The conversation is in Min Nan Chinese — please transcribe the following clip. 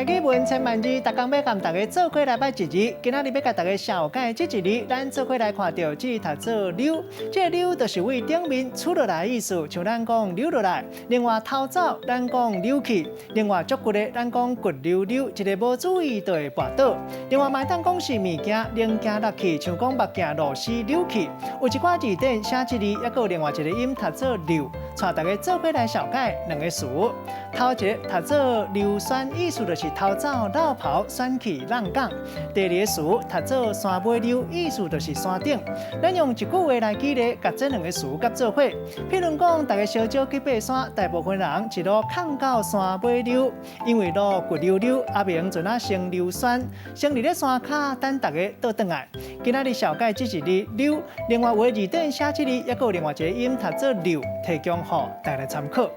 台語文千萬字，逐工欲共大家做伙來捌一字。今仔日欲共大家紹介這一字，咱做伙來看著這讀做溜，這個溜就是對頂面出落來的意思，像咱講溜落來。另外偷走，咱講溜去。另外足骨的，咱講骨溜溜，一个無注意就會跋倒。另外嘛會當講是物件零件落去，像講目鏡螺絲溜去。有一寡字典寫這字，猶閣有另外一個音讀做溜，帶大家做伙來紹介兩个詞。頭一个讀做溜選，意思就是偷走、落跑、選去、浪港。第二个詞讀做山尾溜，意思就是山頂。咱用一句話來舉例，共這兩个詞佮做伙。譬如講，大家小少去爬山，大部分人一路崁到山尾溜，因為路骨溜溜，阿明陣仔先溜酸，先佇咧山跤等大家倒轉來。今仔日紹介這一字溜，另外有的字典寫這字，猶閣有另外一个音讀做溜，提供予大家參考。